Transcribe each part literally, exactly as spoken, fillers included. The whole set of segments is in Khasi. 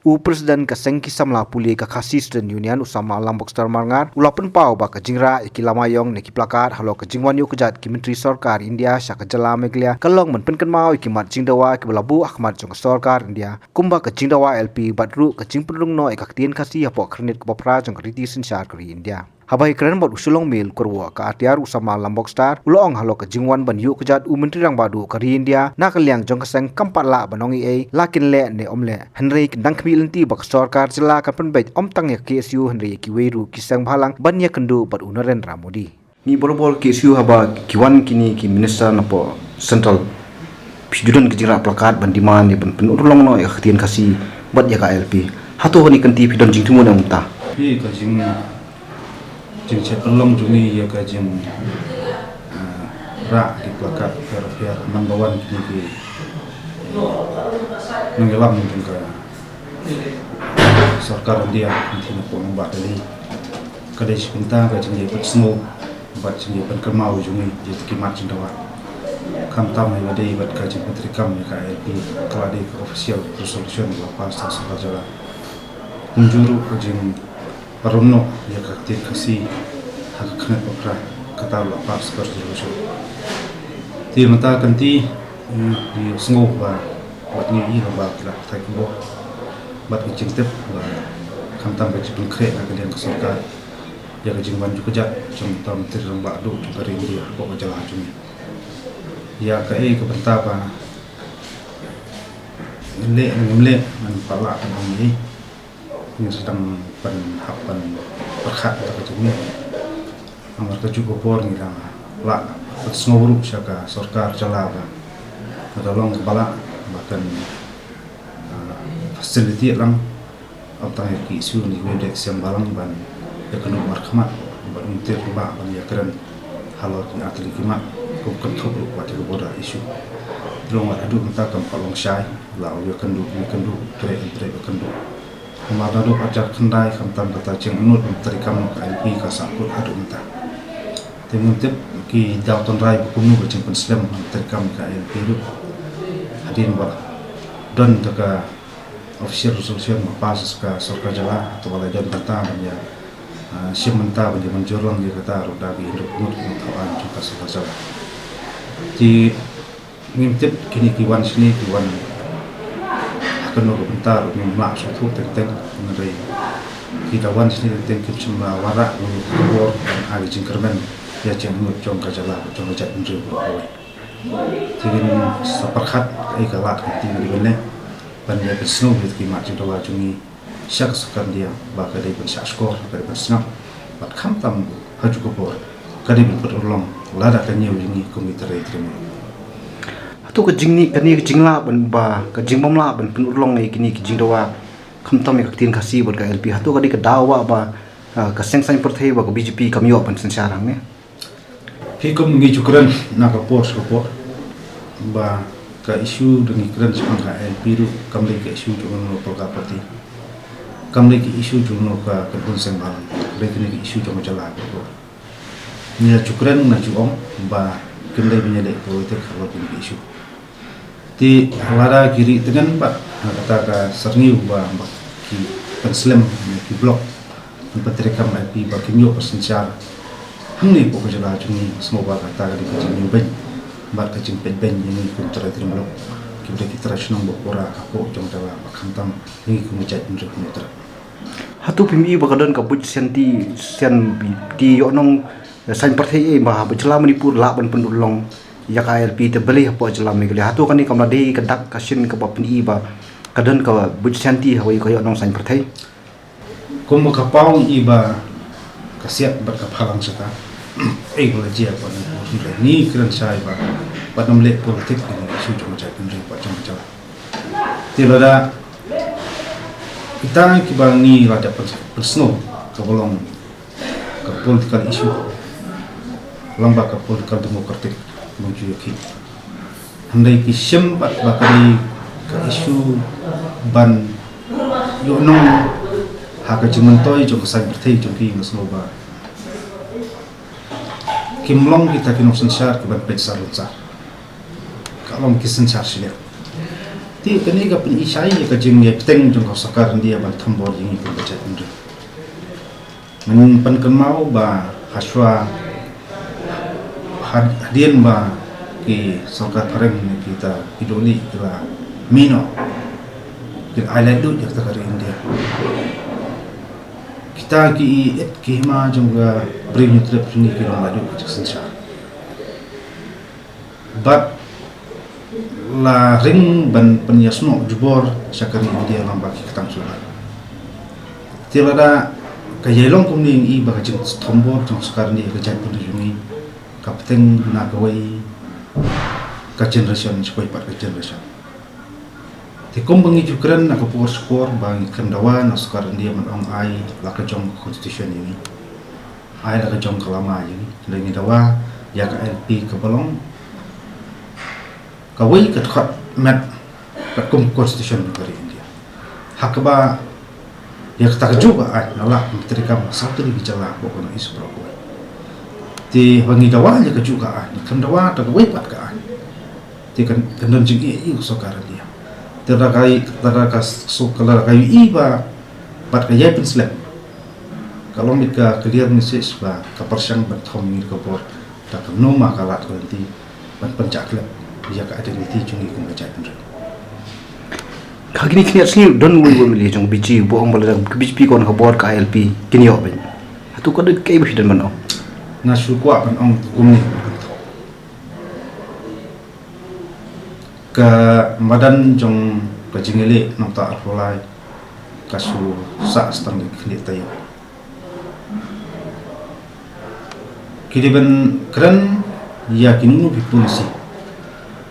U President ka Seng ki Samla Pule ka Khasi Student Union, u Samla Langbokstar Marngar, u la pynpaw ba ka jingrah ïa ki lama ïong ne ki plakat halor ka jingwan ïuh kjat ki myntri sorkar India sha ka jylla Meghalaya ka long ban pynkynmaw ïa ki mat jingdawa kiba la buh ha khmat jong ka sorkar India, kumba ka jingdawa I L P bad ruh ka jingpynrung noh ïa ka ktien Khasi hapoh ka khyrnit kaba phra jong ka riti synshar ka ri India. Haba ïakren bad u Shillong Mail, u kyrwoh ka atiar u Samla Langbokstar u la ong halor ka jingwan ban ïuh kjat u Myntri Rangbah Duh ka ri India na ka liang jong ka seng kam pat lah ban ong ei ei la kin leh ne ym leh, hynrei kin dang khmih lynti ba ka sorkar jylla kan pynbeit ym tang ïa ka K S U hynrei ïa kiwei ruh ki seng bhalang ban ïakynduh bad u Narendra Modi. Ngi borabor K S U haba ki wan kine ki minister napoh central, phi ju don ka jingrah plakat ban demand ïa ban pynurlong noh ïa ka ktien Khasi bad ïa ka I L P. Hato kane ka kynti phi don jingthmu ne ym ta? Phi ka jing jingchet pynlong jong ngi ïa ka jing, ah, rah ki plakat pher pher, number one kine ki nongïalam jong ka sorkar India, kine ki nongïalam ba Delhi. Ka dei shi bynta ka jingïapynsngew bad jingïapynkynmaw jong ngi ïa ki mat jingdawa. Khamtam ïa ka dei bad ka jingpyntreikam ïa ka I L P, ka la dei ka official resolution ba la pass da sorkar jylla. Kumjuh ruh ka jing parom noh ïa ka ktien Khasi ha ka khyrnit ba phra, kata ruh la pass ka resolution. Te mynta ka kynti, mm, ngi sngew ba wat ngi i ba ki la pathai khubor bad ngi jingtip ba khamtam ka jingpynkhreh na ka liang ka sorkar ïa ka jingwan ïuh kjat jong uta u Myntri Rangbah Duh jong ka ri India hapoh ka jylla jong ngi. Ïa kaei ka bynta ba ngin leh ne ngim leh ngan pat lah ban ong ei. Ngi sdang pynhap pynpyrkhat ïa ka jingmut. Namar kajuh ka por ngi dang lah pynsngew ruh sha ka sorkar jylla ba ka dang long kaba lah ba kan, ah, facilitate lang ym tang ïa ki issue ne ki wei de ki seng bhalang ban ïakynduh markhmat bad u Myntri Rangbah ban ïakren halor ki artylli ki mat kum kynthup ruh wat ïa ka border issue. Te long wat haduh mynta kam pat long shai, la u ïakynduh ïakynduh, treh treh ïakynduh. Namar naduh arhajar khyndai khamtam kata jingangnud ban treikam ka I L P ka sahkut haduh mynta. Te ngim tip ki daw tynrai ba kumno ka jingpynslem ban treikam ka I L P ruh. Hadien ba don da ka official resolution ba pass ka sorkar jylla, te ba la don bynta ban ïa, ah, shim bynta ban ïa mynjur lang ïa kata ruh da ki hynriew ngut ki nongthaw aiñ jong ka sorkar jylla. Te ngim tip kine ki wan shane ki wan ha kano ka bynta ruh, ngim lah sngewthuh teng teng, hynrei ki da wan shane teng teng kim shym la wanrah ïa ka khubor ban ai ka jingkyrmen ïa ka jingangnud jong ka jylla, jong ka jaitbynriew baroh kawei. Te ngin sa pyrkhat kaei ka lad ka kti ngi dei ban leh ban ïa pynsngew ïa ki mat jingdawa jong ngi sha ka sorkar India ba ka dei ban shahshkor, ka dei ban sngap, bad khamtam ha kajuh ka por ka dei ban pynurlong lada ka ñiew ïa ngi kum ki trai trai. Hato ka jingni, kane ka jinglah ban ba, ka jingbym lah ban pynurlong ïa kine ki jingdawa khamtam ïa ka ktien Khasi bad ka I L P, hato ka dei ka daw ba, ah, ka seng saiñ pyrthei ba ka B J P kam ïoh ban synshar hangne? Phi, kum ngi ju kren na ka por sha ka por ba ka issue da ngi kren shaphang ka I L P ruh kam dei ka issue jong kano kano ka political party, kam dei ka issue jong kano kano ka kynhun seng bhalang, ka dei kane ka issue jong ka jylla ka por. Ngi la ju kren, ngi la ju ong ba kim dei ban ïaleh politik halor kine ki issue. Te lada ki ri tyngen pat ha kata ka syrngiew ba, ba ki pynslem ne ki block ban pyntreikam I L P ba kim ïoh ban synshar hangne hapoh ka jylla jong ngi, sngew ba kata ka dei ka jingïeng beiñ bad ka jingpeit beiñ ïa ngi kum trai trai muluk, kiba dei ki trai shnong ba pura hapoh jong ka jylla, ba khamtam ïa ngi kum ki jaitbynriew hynñiewtrep. Hato phim i ba ka don ka buit sianti, sianti ïohnong saiñ pyrthei ei ba haba jylla Manipur lah ban pynurlong ïa ka I L P, te balei hapoh jylla Meghalaya? Hato kane kam la dei ka dak ka shin kaba pyn-i ba ka don ka buit sianti hawei ka ïohnong saiñ pyrthei? Kumba ka paw i ba ka siat bad ka phalang shata, ei ba la jia pat ngi kren shai ba, bad ngam leh politik ïa ka issue jong ka jaitbynriew bad jong ka jylla. Te lada kita kiba ngi la dep pynsngew kaba long ka political issue, long ba ka political democratic, long ju ïa ki. Hynrei ki shem pat ba ka dei ka issue ban ïohnong ha ka jingmyntoi jong ka saiñ pyrthei jong ki, nga sngew ba kim long kita ki nongsynshar kiban peit sar lut sar. Ka long ki synshar shiliang. Te kane ka pyni shai ïa ka jingïai bteng jong ka sorkar India ban thombor ïa ngi kum ka jaitbynriew. Ngan pynkynmaw ba hashwa had-, hadien ba ki sorkar phareng ne kita ki dohlieh ki la mih noh, ki la ai laitluid ïa kata ka ri India. Kita ki ïeit ki hima jong ka briew Hynñiewtrep jong ngi ki long laitluid ka jingsynshar. Bad la ring ban pynïasnoh jubor sha ka ri India lyngba ki ktang shuh. Te lada ka ïai long kumne ngi i ba ka jingthombor jong sorkar India ka jaitbynriew jong ngi ka bteng na kawei ka generation sha kawei pat ka generation. Te kumba ngi ju kren na ka por sha ka por ba ngi kren dawa na sorkar India ban ong ai la ka jong ka constitution ïa ngi. Ai la ka jong ka lama ïa ngi. Lada ngi dawa ïa ka I L P kaba long kawei ka dkhot met katkum constitution jong ka ri India. Ha kaba ïa kata kajuh ka aiñ nga lah ban treikam ha saw tylli ki jylla hapoh kane ka East baroh kawei. Te ba ngi dawa ïa kajuh ka aiñ, ngi khlem dawa da kawei pat ka aiñ, te kan, kan don jingïeit ïa ka sorkar India. Te lada ka, lada ka so-, lada ka ïohi ba pat ka ïai pynslem, ka long beit ka clear message ba ka pyrshang ban thom ïa ngi da ka bor. Da kumno ma ka lad ka lynti ban pynjah khlem ïa ka identity jong ngi kum ka jaitbynriew. Ha kine khyndiat sngi don uwei u M L A jong B J P uba ong ba lada ka B J P ka wan ha ka bor ka I L P kin ïoh beit. Hato ka dei kaei ba phi don ban ong? Nga shu kwah ban ong kumne. Ka madan jong ka jingïaleh na ka bynta arphew lai ka shu sah sa tang da ki khyndiat taïew. Ki dei ban kren ïa kino kino ki policy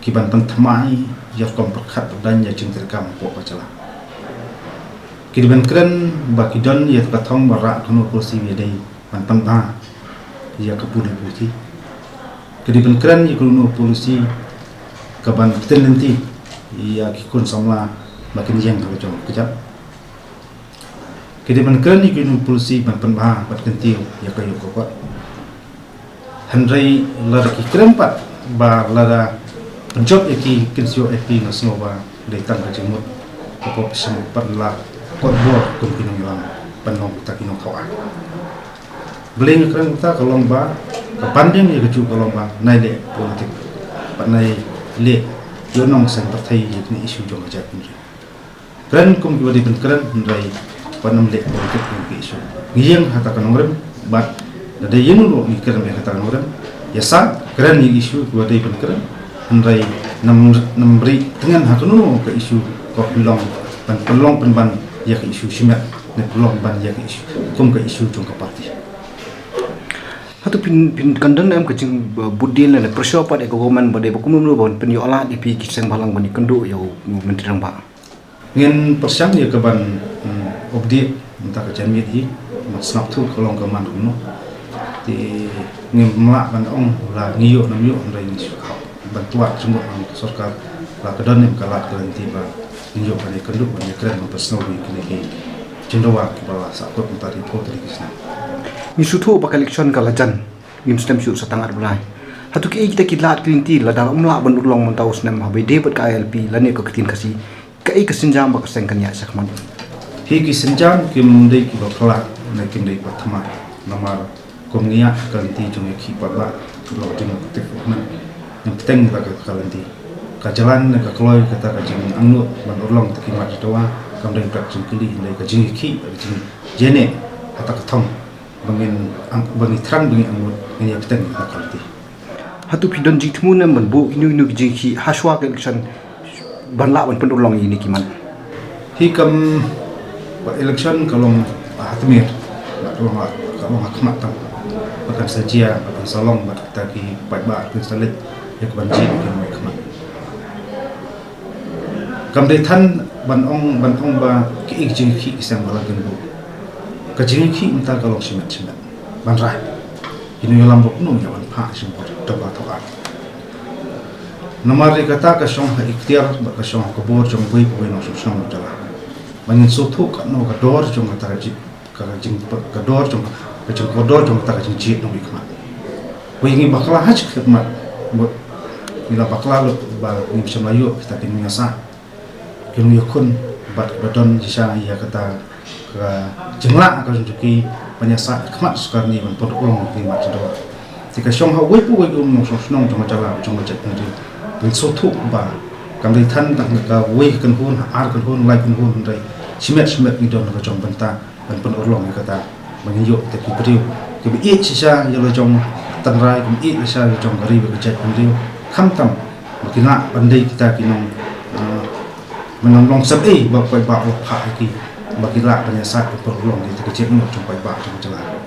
ki ban pynthymmai ïa ka rukom pyrkhat pyrdain ïa ka jingtreikam hapoh ka jylla. Ki dei ban kren ba ki don ïa ka thong ba rah kano ka policy ba dei ban pynbha ïa ka pule puthi. Ki dei ban kren ïa kano ka policy ka ban pynlynti ïa ki khun samla ba kin ïeng ha la ka jong ka kjat. Ki dei ban kren ïa kino ki policy ban pynbha ban kyntiew ïa ka ïoh ka kot. Hynrei lada ki kren pat ba lada pynjop ïa ki kin shu ïoh I L P, nga sngew ba dei tang ka jingmut. Ka pop shem pat la kot bor kum ki nongïalam ban long kita ki nongthaw aiñ. Balei nga kren kata ka long ba ka pandemic ïa kajuh ka long ba nai leh politik, ba nai leh ïoh nong seng pyrthei ïa kine issue jong ka jaitbynriew. Kren kum kiba dei ban kren, hynrei ban ym leh politik ïa ki issue. Ngi ïeng ha kata ka nongrim bad lada ïeng ruh ngi kren ïa kata ka nongrim. Ïa sa kren ïa ki issue kiba dei ban kren, hynrei nym, nym rieh tngen ha kano ka issue ka pynlong, ban pynlong pynban ïa ka issue shimet ne pynlong ban ïa ka issue kum ka issue jong ka party. Hato phin, phin kan don em ka jingbud dien lane pressure pat ïa ka government ba dei ba kumno kumno ban pynïoh lad ïa phi ki seng bhalang ban ïakynduh ïa u Myntri Rangbah? Ngin pyrshang ïa ka ban, mm, update mynta ka janmiet hi, ban sngap thuh ka long ka man kumno. Te ngim lah ban ong la ngi ïoh ne ym ïoh, hynrei ngi shu khap ban tuah jingmut na ka sorkar la ka don ne em ka lad ka lynti ba ngin ïoh ban ïakynduh ban ïakren ban pynsngew ïa kine ki jingdawa kiba la sahkut mynta da ki phew tylli ki snem. Ngi sngewthuh ba ka election ka la jan, ngim snem shuh sa tang ar blai. Hato kiei kita ki lad ki lynti lada ym lah ban urlong mynta u snem haba ïadei bad ka I L P lane ka ktien Khasi, kaei ka sienjam ba ka seng kan ïaid shakhmat? Hi ki sienjam kim dei kiba phylla ne kim dei kiba thymmai. Namar kum ngi ïaid ka lynti jong ïakhih paidbah, ka long democratic movement, ngim bteng ïa ka, ka lynti. Ka jlan ne ka kloi kata ka jingangnud ban urlong ïa ki mat ki dawa kam dei bad jingkylli, hynrei ka jingïakhih, ka jingïaneh ha kata ka thong ba ngin ang-, ba ngi thrang ba ngi angnud, ngin ïa bteng ïa ka lynti. Hato phi don jingthmu ne em ban buh kino kino ki jingïakhih hashwa ka election ban lah ban pynurlong ïa kine ki mat? Hi kam, ba election ka long ha tmier, ka long ha, ka long ha khmat tang. Ba kan sa jia, ba kan sa long bad kita ki paidbah, kin sa leit ïa ka ban jied ïa ki nongwei khmat. Kam dei than ban ong, ban ong ba kiei ki jingïakhih ki seng bhalang kin buh. Ka jingïakhih mynta ka long shimet shimet ban rai. Ki nongïalam ruh kumno ïa ban phah shymbor da ka thaw aiñ. Namar ïa kata ka shong ha iktiar bad ka shong ha ka bor jong uwei pa uwei u nongshong shnong jong ka jylla. Ba ngin sngewthuh katno ka dor jong kata ka jing, ka jing, ka dor jong, ka jingkordor jong kata ka jingjied nongwei khmat. Ba ngi bakla ha shi khmat, ba ngi la bakla lut ba ngim shym la ïoh kita ki nongïasaid. Ki nongïakhun bad kiba don shisha ïa kata ka jinglah ka jong ki ban ïasaid khmat sukar ni ban pynurlong ki mat jong ki. Te ka shong ha uwei pa uwei u nongshong shnong jong ka jylla jong ka jaitbynriew. Ban sngewthuh ba kam dei than tang ka wei ka kynhun, ar kynhun, lai kynhun, hynrei shimet shimet ngi don ka jong bynta ban pynurlong ïa kata. Ba ngin ïoh kita ki briew kiba ïeit shisha ïa la jong tynrai, kiba ïeit shisha ïa la jong ka ri bad ka jaitbynriew. Khamtam ba ki lah ban dei kita ki nong, ah, ba nong long sep ei ba paidbah u la phah ïa ki, ba ki lah ban ïasaid ban pynurlong ïa kita ki jingmut jong paidbah jong ka jylla.